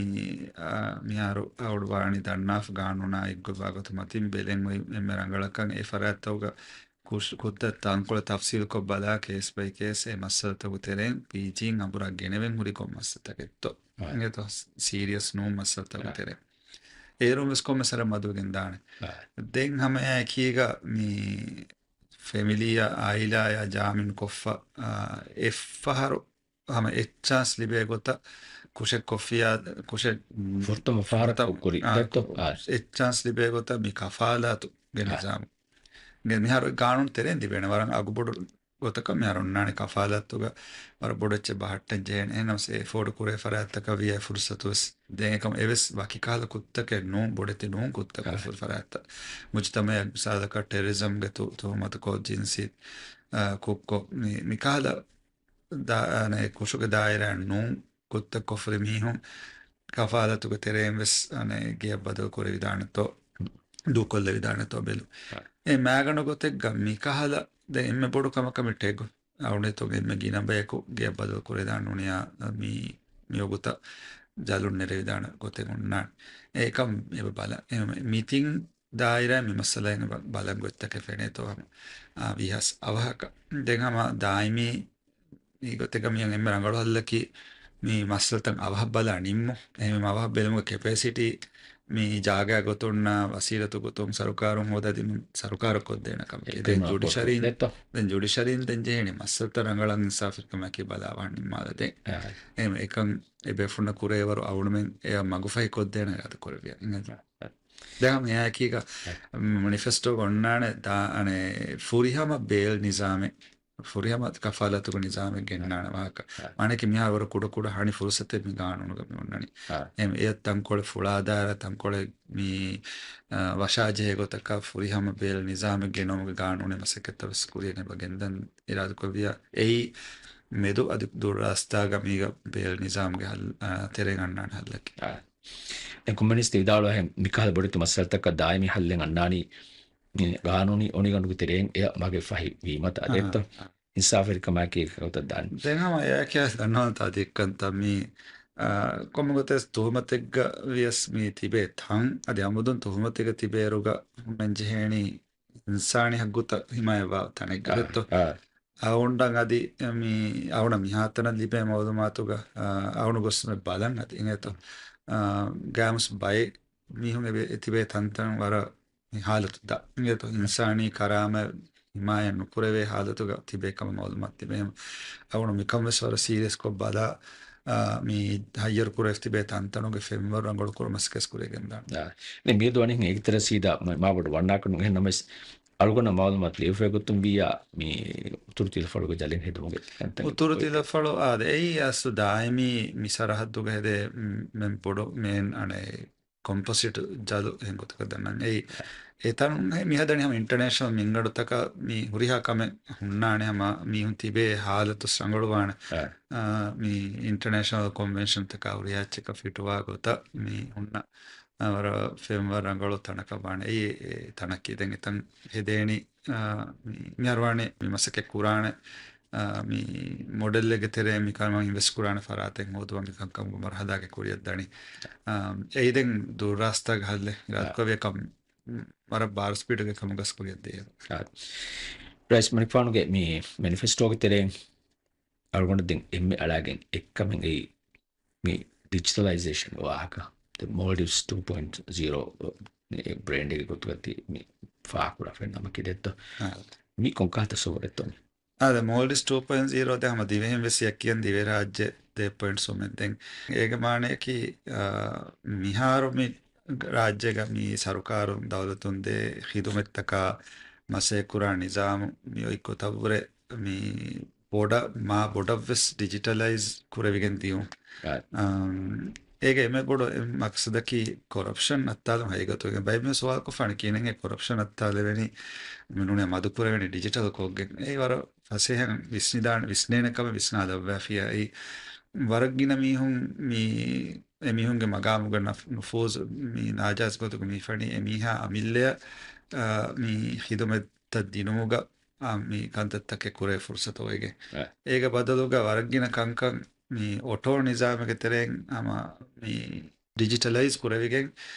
އާ، މިހާރު އަޅުގަނޑު ވާނީ ދަންނާފަ ގާނޫނާ އެއްގޮތްވާ ގޮތުން މަތިން ބެލެން އޮތް އެންމެ ރަނގަޅަކަށް އެ ފަރާތްތަކުގަ ކުށް-، ކުށްތައް ތަންކޮޅެއް ތަފްސީލުކޮށް ބަލާ، ކޭސް ބައި ކޭސް އެ މައްސަލަތަކުގެ ތެރެއިން ޕީޖީން އަނބުރާ ގެނެވެން ހުރި ކޮން މައްސަލަތަކެއްތޯ. އާ. އިނގޭތޯ ސީރިއަސް ނޫން މައްސަލަތަކުގެ އާ. ތެރެއިން. އޭރުން ވެސް ކޮންމެ ސަރެއް މަދުވެގެން ދާނެ. އާ. ދެން ހަމައެކީގަ މި ފެމިލީއާ އާއިލާއާ ޖާމިން ކޮށްފަ، އާ، އެއްފަހަރު ހަމަ އެއްޗާންސް ލިބޭ ގޮތަށް ކުށެއް ކޮށްފިޔާ، ކުށެއް ފުރަތަމަ ފަހަރަށް އާ، ކުރި އާ، ދެއްތޯ؟ އާ. އެއްޗާންސް ލިބޭ ގޮތަށް މި ކަފާލާތު ގެ އާ. ނިޒާމު. ގެ މިހާރު ގާނޫނު ތެރެއިން ލިބޭނެ ވަރަށް އަގުބޮޑު ގޮތަކަށް މިހާރު އޮންނާނެ ކަފާލާތުގަ ވަރަށް ބޮޑު އެއްޗެއް ބަހައްޓަން ޖެހޭނެ. އެހެންނަމަސް އެ އެފޯޑް ކުރޭ ފަރާތްތަކަށް ވިޔަ ފުރުސަތު ވެސް ދޭނެ ކަމަށް އެވެސް ވަކި ކަހަލަ ކުށްތަކެއް ނޫން، ބޮޑެތި ނޫން ކުށްތަކެއް އަހަ. ފުރި ފަރާތްތައް. މުޖުތަމައެއް މިސާލަކަށް ޓެރަރިޒަމްގެ ތު-، ތުހުމަތުކޮށް ޖިންސީ، އާ، ކުށްކޮށް މި، މި ކަހަލަ ދާ-، އާނެ، ކުށުގެ ދާއިރާ ނޫން ކުށްތައް ކޮށްފަ މީހުން ކަފާލަތުގެ ތެރެއިން ވެސް، އާނެ، ގެޔަށް ބަދަލު ކުރެވިދާނެތޯ، ދޫކޮށްލެވިދާނެތޯ ބެލު. އާ. އެ މާގަނޑު ގޮތެއްގަ މި ކަހަލަ ދެން އެންމެ ބޮޑު ކަމަކަށް މި ޓެގު އަޅުނެތު އެންމެ ގިނަ ބަޔަކު ގެޔަށް ބަދަލު ކުރެވިދާނެ ނޫނިޔާ މި، މި އޮގުތައް ޖަލުން ނެރެވިދާނެ ގޮތެއް އޮންނާނެ. އެކަން އެބަ ބަލަ. އެ މިތިން ދާއިރާ މި މައްސަލައިން ބަ-، ބަލަން ގޮތްތަކެއް ފެނޭތޯ ހަމަ، އާ، ވީހާވެސް އަވަހަކަށް. ދެން ހަމަ ދާއިމީ މި ގޮތެއްގަ މިއަން އެންމެ ރަނގަޅު ހައްލަކީ މި މައްސަލަތައް އަވަހަށް ބަލާ ނިންމު. އެހެންވީމަ އަވަހަށް ބެލުމުގެ ކެޕޭސިޓީ މި ޖާގައި ގޮތުންނާ ވަސީލަތު ގޮތުން ސަރުކާރުން ހޯދާ ދިނުން ސަރުކާރަށް ކޮށްދޭނެ ކަމަކީ. ދެން ޖުޑިޝަރީން، ދެއްތޯ؟ ދެން ޖުޑިޝަރީން ދެން ޖެހޭނީ މައްސަލަތައް ރަނގަޅަށް އިންސާފުވެރިކަމާއެކީ ބަލާ ވާން ނިންމާލަދޭން. އާ. އެހެން އެކަން އެ ބޭފުޅުންނަށް ކުރެވޭވަރު އަޅުމެން އެއަށް މަގުފަހި ކޮށްދޭނެ އިރާދަ ކުރެއްވިޔާ. އާ. ދެން މިއާއެކީގަ އެ. މެނިފެސްޓޯގަ އޮންނާނެ ދާ-، އަނެ، ފުރިހަމަ ބޭލް ނިޒާމެއް، ފުރިހަމަ ކަފާލަތުގެ ނިޒާމެއް ގެންނާނެ ވާހަކަ. އެ. މާނައަކީ މިހާރު ވަރަށް ކުޑަ ކުޑަ ހަނި ފުރުސަތެއް މި ގާނޫނުގަ މި އޮންނަނީ. އެ. އެ ތަންކޮޅެއް ފުޅާދާރަ ތަންކޮޅެއް މި، އަ، ވަށާޖެހޭ ގޮތަކަށް ފުރިހަމަ ބޭލް ނިޒާމެއް ގެނައުމުގެ ގާނޫނީ މަސައްކަތްތައް ވެސް ކުރިޔަށް އެބަ ގެންދަން އިރާދަކުރެއްވިޔާ. އެއީ މެދު އަދި ދުރުރާސްތާގަ މީގަ ބޭލް ނިޒާމްގެ ހައްލު، އަ، ތެރެއިން އަންނާނެ ހައްލަކީ. އެ ކޮމިއުނިސްޓް ވިދާޅުވާހެން މިކަހަލަ ބޮޑެތި މައްސަލަތަކަށް ދާއިމީ ހައްލެއް އަންނާނީ، މި ގާނޫނީ އޮނިގަނޑުގެ ތެރެއިން އެއަށް މަގެއް ފަހި ވީމަތަ އާ، އަދެއްތޯ؟ އާ. އިންސާފުވެރިކަމާއެކީ ކަންތައް ދާން. ދެން ހަމަ އެއާއެކީ ދަންނަވަންތަ އަދި އެއްކަންތައް މީ، އާ، ކޮންމެ ގޮތެއް ތުހުމަތެއްގަ ވިޔަސް މީ ތިބޭ ތަން އަދި އަމުދުން ތުހުމަތެއްގަ ތިބޭއިރުގަ ހުންނަން ޖެހޭނީ އިންސާނީ ހައްގުތައް ހިމާޔަތްވާ ތަނެއްގަ އާ، ދެއްތޯ؟ އާ. އަޅުގަނޑަށް އަދި މި އަޅުގަނޑަށް މިހާތަނަށް ލިބޭ މައުލޫމާތުގަ، އާ، އަޅުގަނޑު ގޮސް މި ބަލަން އަދި އިނގޭތޯ. އާ، ގާމުސް ބައެއް މީހުން އެބަ ތިބޭ ތަންތަން ވަރަށް މި ހާލަތު ދާ. އިނގޭތޯ އިންސާނީ ކަރާމަތް ހިމާޔަތް ނުކުރެވޭ ހާލަތުގަ ތިބޭ ކަމަށް މައުލޫމާތު ތިބޭ. އަޅުގަނޑު މިކަން ވެސް ވަރަށް ސީރިއަސް ކޮށް ބަލާ، އާ، މި ހައްޔަރު ކުރެވި ތިބޭ ތަންތަނުގެ ފެންވަރު ރަނގަޅު ކުރުމަށް މަސައްކަތް ކުރެވިގެން ދާނެ. އާ، މި މިއަދު ވަނީ އޭގެ ތެރޭ ސީދާ މަ-، މާބޮޑު ވަންނާކަށް ނުހެން ނަމަވެސް، އަޅުގަނޑަށް މައުލޫމާތު ލިޔެފައި ގޮތުން ވިއްޔާ، މި އުތުރު ތިލަފަޅުގެ ޖަލެއް ހެދުމުގެ ކަންތައް. އުތުރު ތިލަފަޅު އާދެ، އެއީ އަސްލު ދާއިމީ މި ސަރަހައްދުގަ ހެދޭ، މް، މެން ބޮޑު މޭން އަނެއް ކޮމްޕޮސިޓް ޖަލު އެހެން ގޮތަކަށް ދަންނަން. އެއީ، އެތަނުން މި ހަދަނީ ހަމަ އިންޓަރނޭޝަނަލް މިންގަނޑުތަކަށް މި ހުރިހާ ކަމެއް ހުންނާނެ ހަމަ މީހުން ތިބޭ ހާލަތު ރަނގަޅުވާނެ. އަ، މި އިންޓަރނޭޝަނަލް ކޮންވެންޝަންތަކާ ހުރިހާ އެއްޗަކަށް ފިޓުވާ ގޮތަށް މި ހުންނަ، އަ، ވަރަށް ފެންވަރު ރަނގަޅު ތަނަކަށް ވާނެ. އެއީ އެ ތަނަކީ ދެން އެތަން ހެދޭނީ، އާ، މި، މިހާރު ވާނީ މި މަސައްކަތް ކުރާނެ، އާ، މި މޮޑެލްއެއްގެ ތެރޭ މި ކަމަށް އިންވެސްޓް ކުރާނެ ފަރާތެއް ހޯދުމަށް މި ކަންކަމުގެ މަރުހަލާގެ ކުރިއަށް ދަނީ. އާ، އެއީ ދެން ދުރުރާސްތާގެ ހައްލެއް އާ. އިރާދަކުރެއްވިޔާ ކަމަށް ވަރަށް ބާރު ސްޕީޑުގެ ކަމުގަސް ކުރިއަށް ދޭ. އާ. ރައީސް މަނިކުފާނުގެ މި މެނިފެސްޓޯގެ ތެރެއިން އަޅުގަނޑު ދެން އެންމެ އަޅާގެން އެއްކަމެއް އެއީ މި ޑިޖިޓަލައިޒޭޝަން ވާހަކަ. ދެ މޯލްޑިވްސް ޓޫ ޕޮއިންޓް ޒީރޯ ބްރޭންޑެއްގެ ގޮތުގަ ތި މި ފާހަގަކުރާ ފެންނަމަކީ ދެއްތޯ؟ އާ. މި ކޮންކަހަލަ ތަސައްވުރެއްތޯ މި؟ އާދެ، މޯލްޑިވްސް ޓޫ ޕޮއިންޓް ޒީރޯ ދެ ހަމަ ދިވެހިން ވެސް ޔަކީން ދިވެހިރާއްޖެ ދޭ ޕޮއިންޓް ސުމެއް ދެން. އޭގެ މާނަޔަކީ، އާ، މިހާރު މި ރާއްޖޭގަ މި ސަރުކާރުން ދައުލަތުން ދޭ ޚިދުމަތްތަކާ މަސައްކަތް ކުރާ ނިޒާމު މި އޮތް ގޮތަށްވުރެ މި ބޮޑަށް، މާ ބޮޑަށްވެސް ޑިޖިޓަލައިޒް ކުރެވިގެން ދިޔުން. އާ. އަމް، އޭގެ އެންމެ ބޮޑު މަޤްޞަދަކީ ކޮރަޕްޝަން އައްތާލުން ހަގީގަތުގަ. ބައެއް މީހުން ސުވާލު ކޮށްފާނެ ކިހިނެއް ކޮރަޕްޝަން އައްތާލެވެނީ، މި ނޫނީ މަދު ކުރެވެނީ ޑިޖިޓަލް ކޮށްގެން. އެއީ ވަރަށް ފަސޭހައިން ވިސްނިދާނެ، ވިސްނޭނެ ކަމެއް ވިސްނާލައްވާފިޔާ. އެއީ ވަރަށް ގިނަ މީހުން މި އެމީހުންގެ މަގާމުގަ ނަފް-، ނުފޫޒު މި ނާޖާއިޒް ގޮތުގަ މި ފަނީ އެމީހާ އަމިއްލަޔަށް، އާ، މި ޚިދުމަތްތައް ދިނުމުގަ އާ، މި ކަންތައްތަކެއް ކުރޭ ފުރުސަތު އޮވެގެން. އެ. އޭގެ ބަދަލުގަ ވަރަށް ގިނަ ކަންކަން މި އޮޓޯ ނިޒާމެއްގެ ތެރެއިން ހަމަ މި ޑިޖިޓަލައިޒް ކުރެވިގެން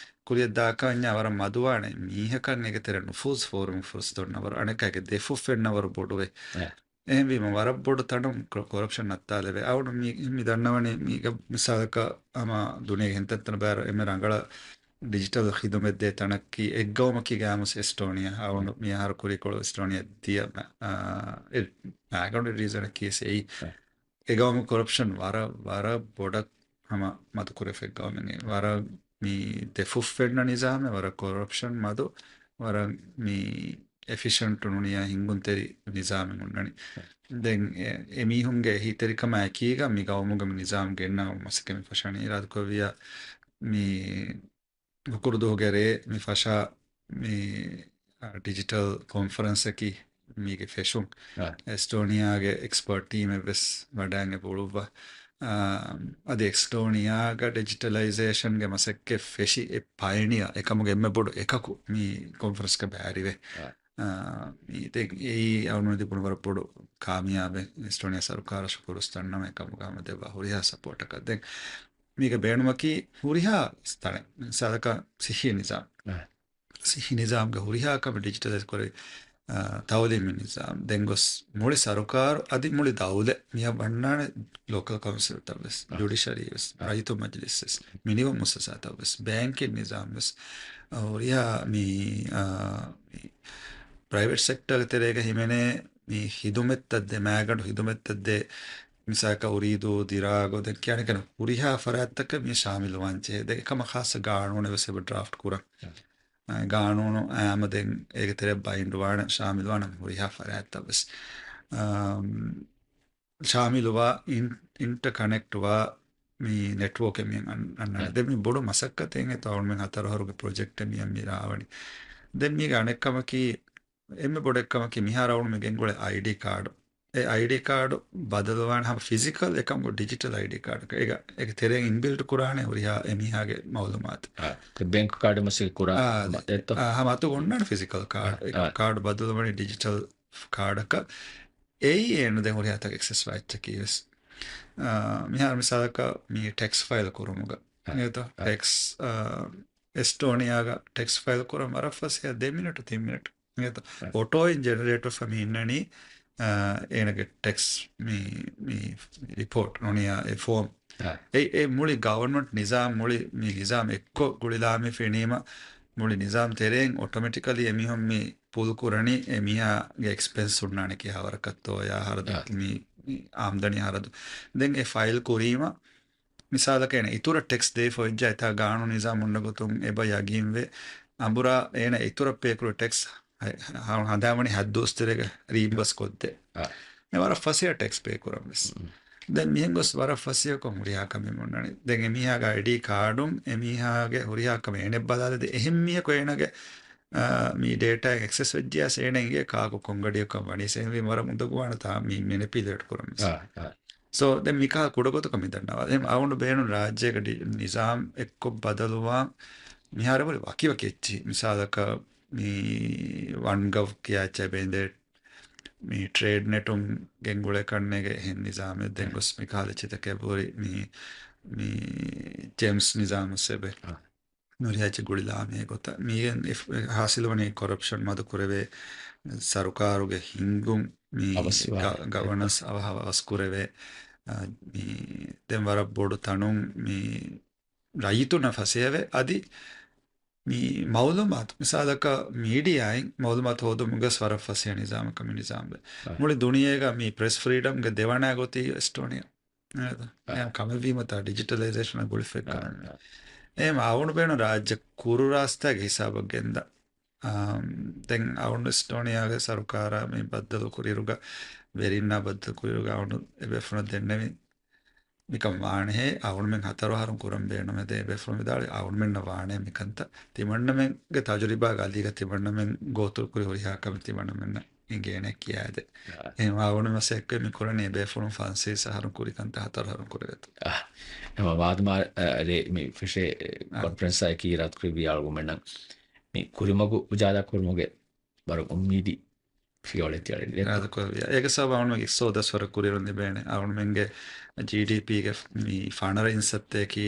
ކުރިއަށް ދާކަންޏާ ވަރަށް މަދުވާނެ. މީހަކަށް އޭގެ ތެރެ ނުފޫޒް ފޯރުމުގެ ފުރުސަތު އޮންނަވަރު، އަނެއްކާގެ ދެފުށް ފެންނަވަރު ބޮޑުވޭ. އެ. އެހެންވީމަ ވަރަށް ބޮޑު ތަނުން ކޮ-، ކޮރަޕްޝަން ނައްތާލެވޭ. އަޅުގަނޑު މި، މި ދަންނަވަނީ މީގަ މިސާލަކަށް ހަމަ ދުނިޔޭގެ ހެންތަންތަން ބާރު އެންމެ ރަނގަޅަށް ޑިޖިޓަލް ޚިދުމަތް ދޭ ތަނަކީ އެއްގައުމަކީ ގާމުސް އެސްޓޯނިއާ. އަވަނޑު މި އަހަރު ކުރިކޮޅު އެސްޓޯނިއާ ދިޔަ މަ-، އާ، އެ މާގަނޑު ރީޒަނަކީ ސެއީ. އެ. އެގައުމު ކޮރަޕްޝަން ވަރަށް، ވަރަށް ބޮޑަށް ހަމަ މަދު ކުރެފަ އެގައުމެއް. ވަރަށް މި ދެފުށް ފެންނަ ނިޒާމެއް، ވަރަށް ކޮރަޕްޝަން މަދު، ވަރަށް މި އެފިޝަންޓު ނޫނިޔާ ހިންގުންތެރި ނިޒާމެއް ހުންނަނީ. ދެން އެ، އެމީހުންގެ އެހީތެރިކަމާ އެކީގަ މި ގައުމުގަ މި ނިޒާމް ގެންނަ މަސައްކަތް މި ފަށަނީ. އިރާދަކުރެއްވިޔާ މި ހުކުރުދުވަހުގެ ރޭ މި ފަށާ މި، އާ، ޑިޖިޓަލް ކޮންފަރެންސަކީ މީގެ ފެށުން. އާ. އެސްޓޯނިއާގެ އެކްސްޕަރޓް ޓީމެއް ވެސް ވަޑައިގެން އުޅުއްވާ. އާ، އަދި އެސްޓޯނިއާގަ ޑިޖިޓަލައިޒޭޝަންގެ މަސައްކަތް ފެށި އެ ޕައިނިއާ އެކަމުގެ އެންމެ ބޮޑު އެކަކު މި ކޮންފަރެންސްގަ ބައިވެރިވޭ. އާ. އާ، މި ދެ-، އެއީ އަޅުގަނޑު ތިބުނު ވަރަށް ބޮޑު ކާމިޔާބެއް. އެސްޓޯނިއާ ސަރުކާރަށް ޝުކުރު ދަންނަވަން އެކަމުގަ ހަމަ ދެއްވާ ހުރިހާ ސަޕޯޓަކަށް. ދެން މީގެ ބޭނުމަކީ ހުރިހާ ތަނެއް، މިސާލަކަށް ސިއްހީ ނިޒާމް. އަ. ސިއްހީ ނިޒާމްގެ ހުރިހާ ކަމެއް ޑިޖިޓަލައިޒް ކުރެވި، އަ، ތައުލީމީ ނިޒާމް. ދެން ގޮސް މުޅި ސަރުކާރު އަދި މުޅި ދައުލަތް މިއަށް ވަންނާނެ ލޯކަލް ކައުންސިލްތައް ވެސް، އަ. ޖުޑިޝަރީ ވެސް، އަ. ރައްޔިތު މަޖިލިސް ވެސް، މިނިވަން މުއައްސަސާތައް ވެސް، ބޭންކިން ނިޒާމް ވެސް، އަ، ހުރިހާ މި، އަ، މި ޕްރައިވެޓް ސެކްޓަރގެ ތެރޭގަ ހިމެނޭ މި ހިދުމަތްތައް ދޭ، މާގަނޑު ހިދުމަތްތައް ދޭ، މިސާލަކަށް އުރީދޫ، ދިރާގު، ދެން ކިޔާނެ ކަން ހުރިހާ ފަރާތްތަކަށް މި ޝާމިލުވާން ޖެހޭ. ދެން އެކަމަށް ޚާއްސަ ގާނޫނެއް ވެސް އެބަ ޑްރާފްޓް ކުރަން. އާ، ގާނޫނު އާމަ ދެން އޭގެ ތެރެއަށް ބައިންޑް ވާނެ، ޝާމިލުވާނެ ހުރިހާ ފަރާތްތައް ވެސް. އާ، ޝާމިލުވާ އިން-، އިންޓަކަނެކްޓް ވާ މި ނެޓްވޯކެއް މި އަން-، އަންނާނެ. އެ. ދެން މި ބޮޑު މަސައްކަތެއް އެތަ އަޅުމެން ހަތަރު އަހަރުގެ ޕްރޮޖެކްޓެއް މި ރާވަނީ. ދެން މީގެ އަނެއް ކަމަކީ، އެންމެ ބޮޑެއް ކަމަކީ މިހާރު އަޅުމެން ގެންގުޅޭ އައިޑީ ކާޑު. އެ އައިޑީ ކާޑު ބަދަލުވާން ހަމަ ފިޒިކަލް އެކަމުގެ ޑިޖިޓަލް އައިޑީ ކާޑަކަށް. އޭގަ، އޭގެ ތެރެއިން އިންބިލްޑް ކުރާނެ ހުރިހާ އެމީހާގެ މައުލޫމާތު. އާ، ބޭންކް ކާޑެއް މަސައްކަތް ކުރާ އާ، މަ-، އެއްތޯ؟ އާ، ހަމަ އަތުގަ އޮންނާނެ ފިޒިކަލް ކާޑް. އާ، އެ އާ. ކާޑް ބަދަލުވަނީ ޑިޖިޓަލް ކާޑަކަށް. އެއީ އޭނަ ދެން ހުރިހާ ތަކެއް އެކްސެސް ވާ އެއްޗަކީ ވެސް. އާ، މިހާރު މިސާލަކަށް މި ޓެކްސް ފައިލް ކުރުމުގަ. އާ. އިނގޭތޯ؟ އާ. ޓެކްސް، އާ، އެސްޓޯނިއާގަ ޓެކްސް ފައިލް ކުރަން ވަރަށް ފަސޭހަ ދެ މިނެޓު، ތިން މިނެޓު. އިނގޭތޯ؟ އާ. އޮޓޯއިން ޖެނެރޭޓް ވެފަ މި އިންނަނީ، އާ، އޭނަގެ ޓެކްސް މި، މި ރިޕޯޓް ނޫނިޔާ އެ ފޯމް. އާ. އެ، އެ މުޅި ގަވަރމަންޓް ނިޒާމް، މުޅި މި ނިޒާމް އެއްކޮށް ގުޅިލާ މި ފެނީމަ، މުޅި ނިޒާމް ތެރެއިން އޮޓޮމެޓިކަލީ އެމީހުން މި ޕުލް ކުރަނީ އެ މީހާގެ އެކްސްޕެންސް ހުންނާނެ ކިހާވަރަކަށްތޯ، އާ. ހަރަދު، އާ. މި، މި އާމްދަނީ ހަރަދު. ދެން އެ ފައިލް ކުރީމަ، މިސާލަކަށް އޭނަ އިތުރަށް ޓެކްސް ދެވިފަ ވެއްޖާ އެތާ ގާނޫނު ނިޒާމް ހުންނަ ގޮތުން އެބަ ޔަގީންވެ، އަނބުރާ އޭނަ އިތުރަށް ޕޭކުރު ޓެކްސް ހަ-، ހަ-، ހަނދާންވަނީ ހަތް ދުވަސް ތެރޭގަ ރީއިމްބަސް ކޮށްދޭ. އާ. އެ ވަރަށް ފަސޭހަ ޓެކްސް ޕޭ ކުރަން ވެސް. މް. ދެން މިހެން ގޮސް ވަރަށް ފަސޭހަކޮށް ހުރިހާ ކަމެއް އޮންނާނެ. ދެން އެމީހާގެ އައިޑީ ކާޑުން އެމީހާގެ ހުރިހާ ކަމެއް އޭނެ ބަލާލެދޭ. އެހެން މީހަކު އޭނަގެ، އާ، މި ޑޭޓާއެއް އެކްސެސް ވެއްޖިޔާސް އޭނަ އިނގޭ ކާކު ކޮންގަޑިއަކަށް ވަނީސް. އެހެންވީ ވަރަށް އުނދަގޫވާނެތާ މި މެނިޕިއުލޭޓް ކުރަން ވެސް. އާ، އާ. ސޯ، ދެން މިކަހަލަ ކުޑަގޮތަކަށް މިދަންނަވާ. ދެން އަޅުގަނޑު ބޭނުން ރާއްޖޭގަ ޑި-، ނިޒާމް އެއްކޮށް ބަދަލުވާން މިހާރު ވަކިވަކި އެއްޗިހި. މިސާލަކަށް މި ވަން ގަވް ކިޔާ އެއްޗެއް ބޭންދޭ، މި ޓްރޭޑް ނެޓުން ގެންގުޅޭ ކަންނޭގެ އެހެން ނިޒާމެއް. ދެން ގޮސް މިކަހަލަ އެއްޗިތަކެއް ބުރި މި، މި ޖެމްސް ނިޒާމު ސެބެ. އާ. ނުރިހާއްޗެއް ގުޅިލާމޭ ގޮތަށް. މީގެން އެފް-، ހާސިލުވަނީ ކޮރަޕްޝަން މަދު ކުރެވޭ، ސަރުކާރުގެ ހިންގުން މި އަވަސްވާ. ގަ-، ގަވަނަންސް އަވަހަށް އަވަސް ކުރެވޭ. އާ، މި ދެން ވަރަށް ބޮޑު ތަނުން މި ރައްޔިތުންނަށް ފަސޭހަވެ، އަދި މި މައުލޫމާތު، މިސާލަކަށް މީޑިއާއިން މައުލޫމާތު ހޯދުމުގަސް ވަރަށް ފަސޭހަ ނިޒާމަކަށް މި ނިޒާމްވޭ. އާ. މުޅި ދުނިޔޭގަ މި ޕްރެސް ފްރީޑަމްގެ ދެވަނަ ގޮތީ އެސްޓޯނިއާ. އާ. އެހެން ކަމެއްވީމަތާ ޑިޖިޓަލައިޒޭޝަނަށް ގުޅިފައިކަމެއް. އާ، އާ. އެހެން އަވަނޑު ބޭނުން ރާއްޖެ ކުރު ރާސްތާގެ ހިސާބަށް ގެންދާ. އާ، ދެން އަވަނޑު އެސްޓޯނިއާގެ ސަރުކާރާ މި ބައްދަލު ކުރިއިރުގަ، ވެރިންނާ ބައްދަލު ކުރިއިރުގަ އަވަނޑު އެބޭފުޅުން ދެންނެވި މިކަން ވާނެހޭ، އަވަނޑުމެން ހަތަރު އަހަރުން ކުރަން ބޭނުމެދޭ. އެބޭފުޅުން ވިދާޅުވި އަވަނޑުމެންނަށް ވާނޭ މިކަންތައް. ތިމަންނަމެންގެ ތަޖުރިބާގެ އަލީގަ ތިމަންނަމެން ގޯތުރުކުރި ހުރިހާ ކަމެއް ތިމަންނަމެންނަށް އިނގޭނެ ކިޔާދެ. އާ. އެހެން އަވަނޑު މަސައްކަތް މި ކުރަނީ އެބޭފުޅުން ފަންސަވީސް އަހަރުން ކުރި ކަންތައް ހަތަރު އަހަރުން ކުރެވޭތޯ. އާ. އެމަ ވާދުމާ، އަ، ރޭ މި ފެށޭ، އާ. ކޮންފަރެންސާއެކީ ރަދުކުރި ވިޔާޅުވުމެއްނަށް މި ކުރިމަގު އުޖާލާ ކުރުމުގެ ވަރަށް އުއްމީދީ ފިޔަވަޅެއް ތިޔަޅެއް ރާދަކުރެއްވިޔާ. އޭގެ ސަބަބު އަޅުމެން އިސްސޯ ދަސްވަރަށް ކުރިއެރުން ލިބޭނެ. އަޅުމެންގެ ޖީޑީޕީގެ މި ފަނަރަ އިންސައްތައަކީ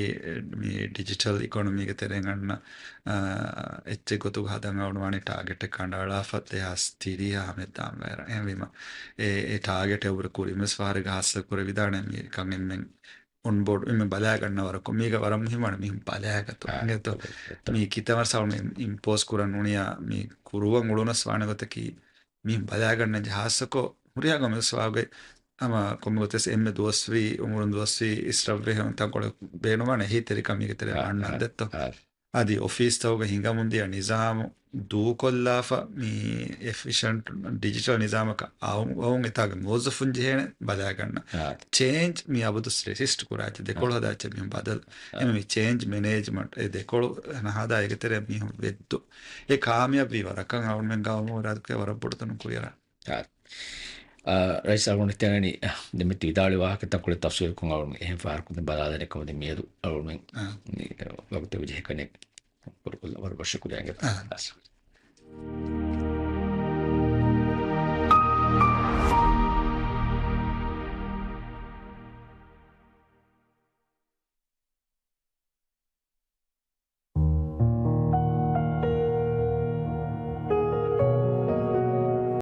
މި ޑިޖިޓަލް އިކޮނޮމީގެ ތެރެއިން އަންނަ، އާ، އެއްޗެއް ގޮތުގަ ހަދަން އަޅުގަނޑު ވާނީ ޓާގެޓެއް ކަނޑައަޅާފަ ދެހާސް ތިރީހަ ހަމައެއް ދާން ވައިރަށް. އެހެންވީމަ، އެ، އެ ޓާގެޓެއް އެބަހުރި ކުރިންވެސް ފަހަރެއްގަ ހާސިލް ކުރެވިދާނެ މި ކަން އެންމެން އޮންބޯޑް އެންމެ ބަލާގަންނަ ވަރަކު މީގަ ވަރަށް މުހިއްމުވާނެ މީހުން ބަލާގަތު އިނގޭތޯ. މީ ކިތަން ވަރަށް ސަވަން އިމްޕޯސް ކުރަން ނޫނިޔާ މީ ކުރުވަން އުޅުނަސް ވާނެ ގޮތަކީ މީހުން ބަލާގަންނަން ޖެހޭ ހާއްސަކޮށް ހުރިހާ ގަމެއް ސްވާގެ ހަމަ ކޮންމެ ގޮތެސް އެންމެ ދުވަސްވީ އުމުރުން ދުވަސްވީ އިސްރަށްވެ ތަންކޮޅެއް ބޭނުންވާނެ އެހީތެރިކަމީގެ ތެރޭ އަންނަން ދެއްތޯ. އަދި އޮފީސްތަކުގަ ހިނގަމުންދިޔަ ނިޒާމު ދޫކޮށްލާފަ މި އެފިޝަންޓް ޑިޖިޓަލް ނިޒާމަކަށް އައު-، އައުން އެތާގެ މުވައްޒަފުން ޖެހޭނެ ބަލާގަންނަ. ޗޭންޖް މި އަބަދުސް ރެސިސްޓް ކުރާ އެއްޗެއް ދެކޮޅު ހަދާ އެއްޗެއް މިހުން ބަދަލު. އެމެ މި ޗޭންޖް މެނޭޖްމަންޓް އެ ދެކޮޅު ނަހަދާ އޭގެ ތެރޭ މީހުން ވެއްދު. އެ ކާމިޔާބުވީ ވަރަކަށް އަޅުމެން ގައުމު ވަރަކަށް ވަރަށް ބޮޑު ތަނު ކުރިއަރާ. ރައީސް އަޅުގަނޑު ތެނަނީ ދެމެތި ވިދާޅުވި ވާހަކަތައް ކުޅެ ތަފްސީލުކުން އަޅުގަނޑު އެހެން ފަހަރަކުން ބަލާލަނެ ކަމަށް މިއަދު އަޅުގަނޑު ވަގުތެއް ވެޖެހޭ ކަނެ ވަރަށް ވަރަށް ޝުކުރިއްޔާ.